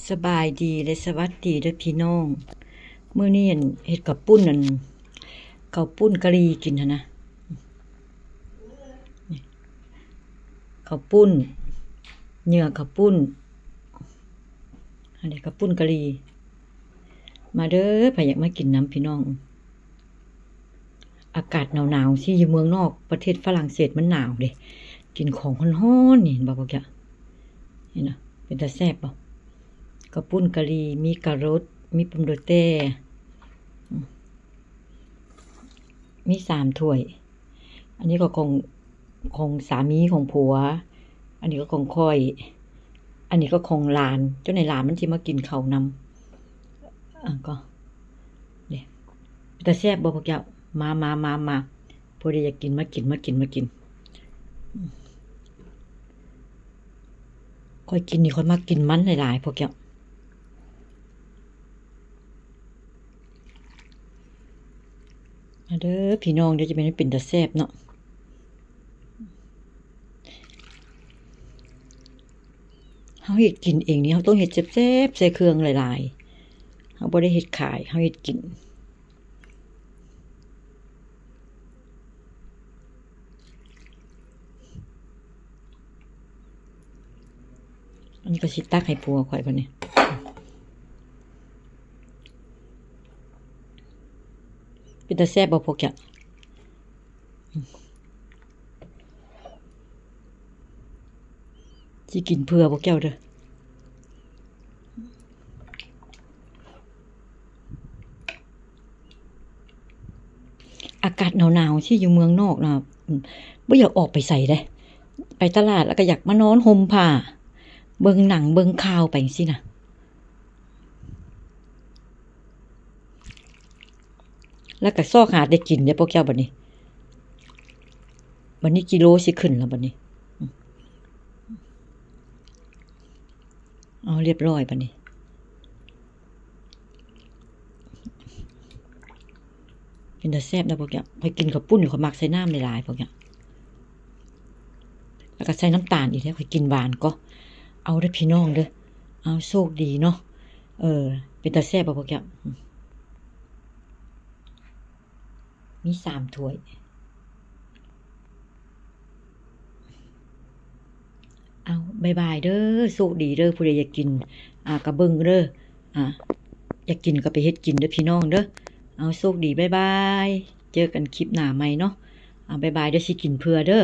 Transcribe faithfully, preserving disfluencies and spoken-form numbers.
สบายดีและสวัสดีเด้อพี่น้อง มื้อนี้ อั่น เฮ็ดข้าวปุ้น อั่น ข้าวปุ้นกะหรี่กินหั้นนะ ข้าวปุ้น เหยื่อข้าวปุ้น อันนี้ข้าวปุ้นกะหรี่ มาเด้อ ไผอยากมากินนำพี่น้อง อากาศหนาวๆ สิ อยู่เมืองนอก ประเทศฝรั่งเศสมันหนาวเด้ กินของร้อนๆ นี่ เห็นบ่พวกเจ้า เห็นบ่ เป็นตาแซ่บบ่ ข้าวปุ้นกะหรี่ มีกะรด มีปมโดแต้ อืม มีสามถ้วย อันนี้ก็ของ ของสามีของผัว อันนี้ก็ของข้อย อันนี้ก็ของหลาน เจ้าในหลานมันสิมากินข้าวนำ อ่ะก็ นี่ เป็นตาแซ่บบ่พวกเจ้า มา มา มา มา ผู้ใดอยากกินมากิน มากิน มากิน ข้อยกินนี่ข้อยมักกินมันหลายๆ พวกเจ้า มาเด้อพี่น้อง เดี๋ยวจะเป็น เป็นตาแซ่บเนาะ เฮาเฮ็ดกินเองนี่ เฮาต้องเฮ็ดแซ่บๆ ใส่เครื่องหลายๆ เฮาบ่ได้เฮ็ดขาย เฮาเฮ็ดกิน อันนี้ก็สิตักให้ผัวข้อยบัดนี้ เป็นตาแซ่บบ่พวกเจ้า สิกินเผื่อพวกเจ้าเด้อ อากาศหนาวๆ สิ อยู่เมืองนอกนะ อืม บ่อยากออกไปไสเด้ ไปตลาดแล้วก็อยากมานอนห่มผ้า เบิ่งหนังเบิ่งข่าวไปจั่งซี้นะ แล้วก็ซอกหาแต่กินเด้อพวกเจ้าบัดนี้ บัดนี้กิโลสิขึ้นแล้วบัดนี้ อืม เอาเรียบร้อยบัดนี้ เป็นตาแซ่บนะพวกเนี้ย ข้อยกินข้าวปุ้นนี่ข้อยมักใส่น้ำหลายๆ พวกเนี้ย แล้วก็ใส่น้ำตาลอีกแล้ว ข้อยกินหวานก็ เอาเด้อพี่น้องเด้อ เอาโชคดีเนาะ เออ เป็นตาแซ่บบ่พวกเนี้ย อืม มีสามถ้วย เอา บ๊ายบายเด้อ โชคดีเด้อ ผู้ใดอยากกิน อ่า ก็เบิ่งเด้อ อ่า อยากกินก็ไปเฮ็ดกินเด้อพี่น้องเด้อ เอา โชคดี บ๊ายบาย เจอกันคลิปหน้าใหม่เนาะ เอา บ๊ายบาย เดี๋ยวสิกินเผื่อเด้อ